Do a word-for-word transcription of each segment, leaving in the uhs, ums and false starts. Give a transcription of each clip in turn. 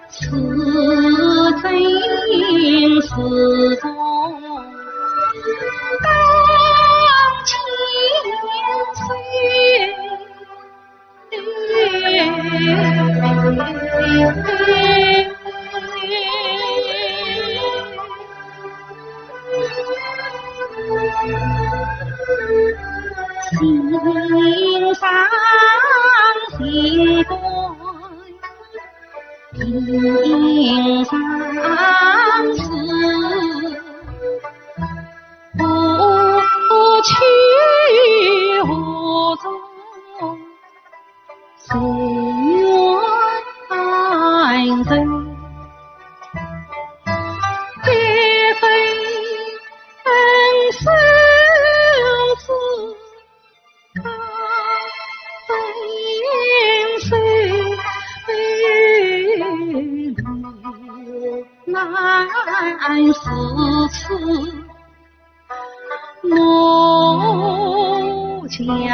此情是从当今生。 心上心肝，心上事，何去何从？ 谁愿人？再分生死，高分谁？难如此。 我将来。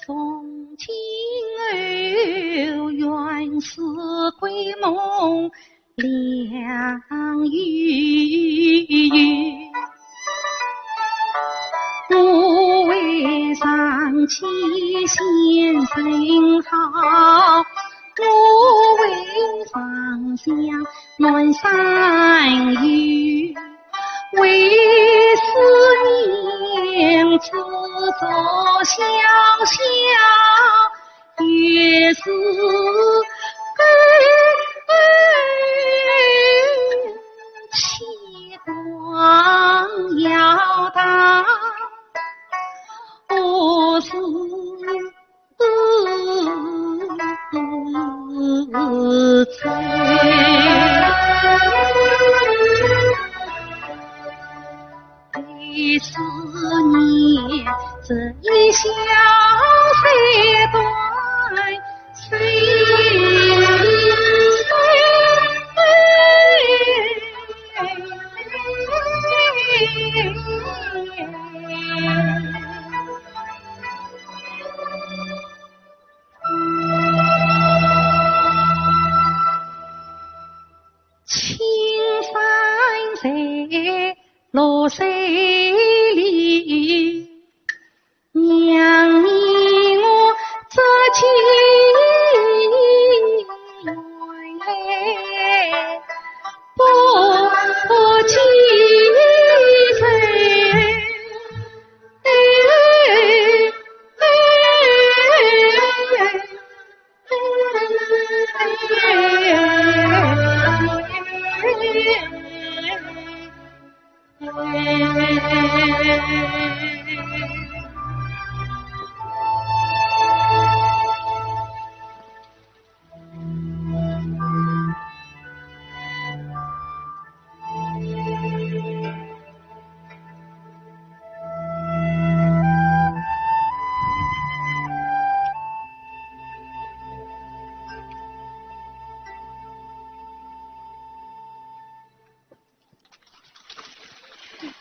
从今后原是鬼梦 两语。我为上气仙人好，我为上香暖山雨，为思念自作潇潇。 也是孤单，期望要到何时？ 一思念，这一宵虽短，虽青山在，绿水里，让你我这情缘来不及追。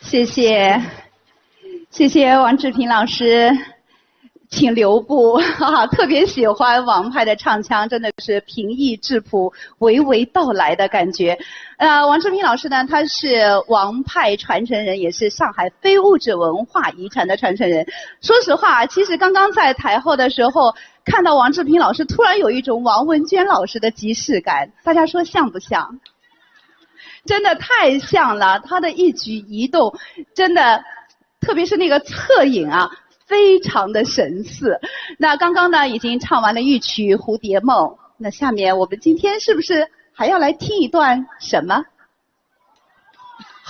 谢谢，谢谢王志平老师。 请留步，哈哈，特别喜欢王派的唱腔，真的是平易质朴、娓娓道来的感觉。呃，王志平老师呢，他是王派传承人，也是上海非物质文化遗产的传承人。说实话，其实刚刚在台后的时候，看到王志平老师，突然有一种王文娟老师的即视感。大家说像不像？真的太像了，他的一举一动，真的，特别是那个侧影啊，非常的神似。那刚刚呢，已经唱完了一曲《蝴蝶梦》，那下面我们今天是不是还要来听一段什么？《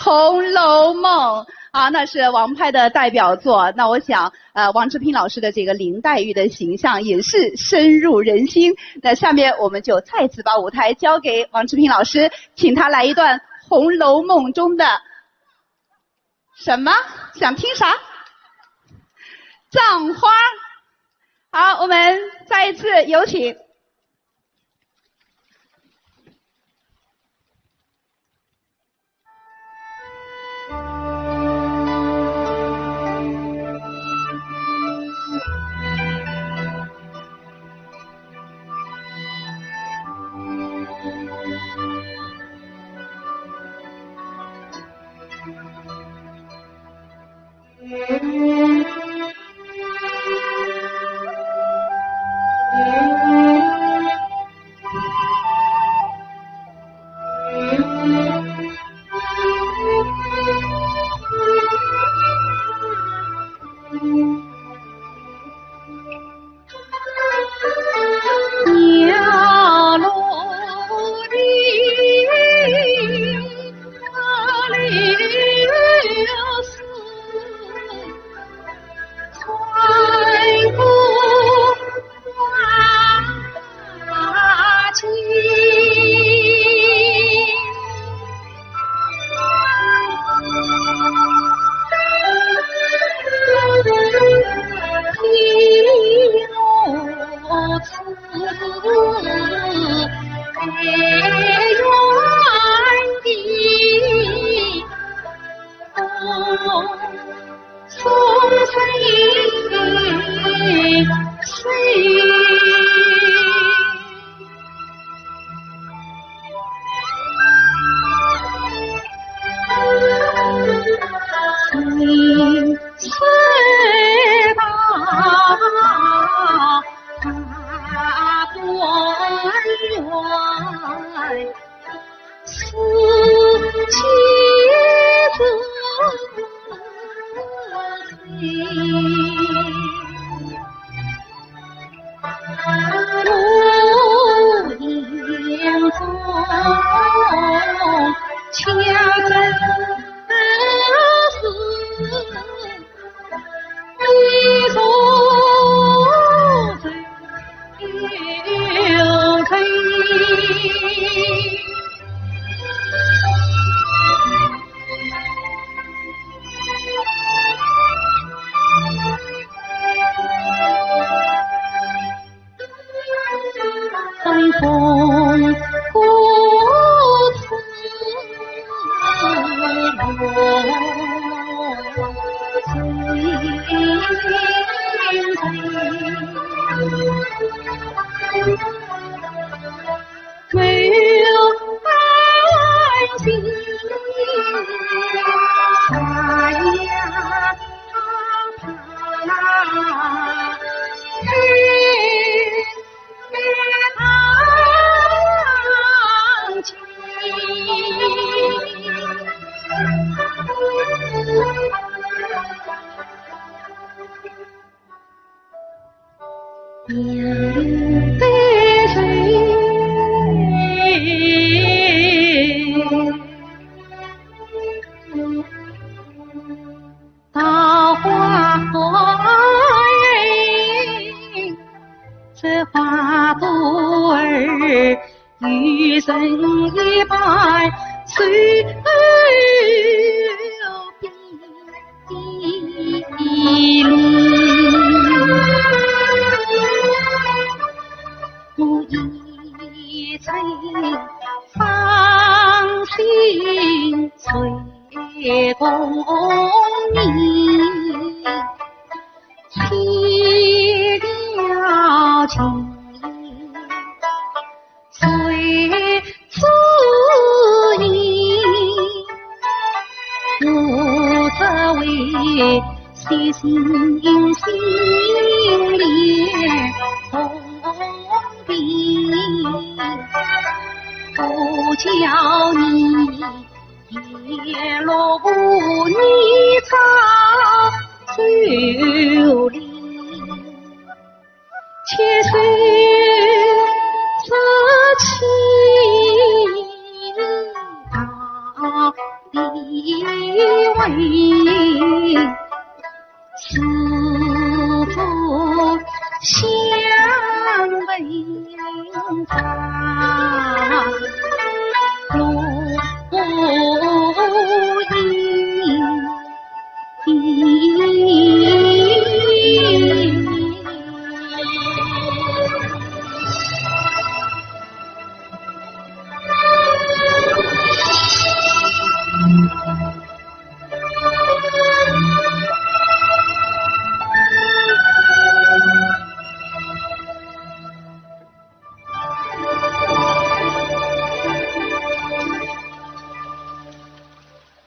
红楼梦》啊，那是王派的代表作。那我想，呃，王志平老师的这个林黛玉的形象也是深入人心。那下面我们就再次把舞台交给王志平老师，请他来一段《红楼梦》中的什么？想听啥？葬花。好，我们再一次有请。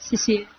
谢谢。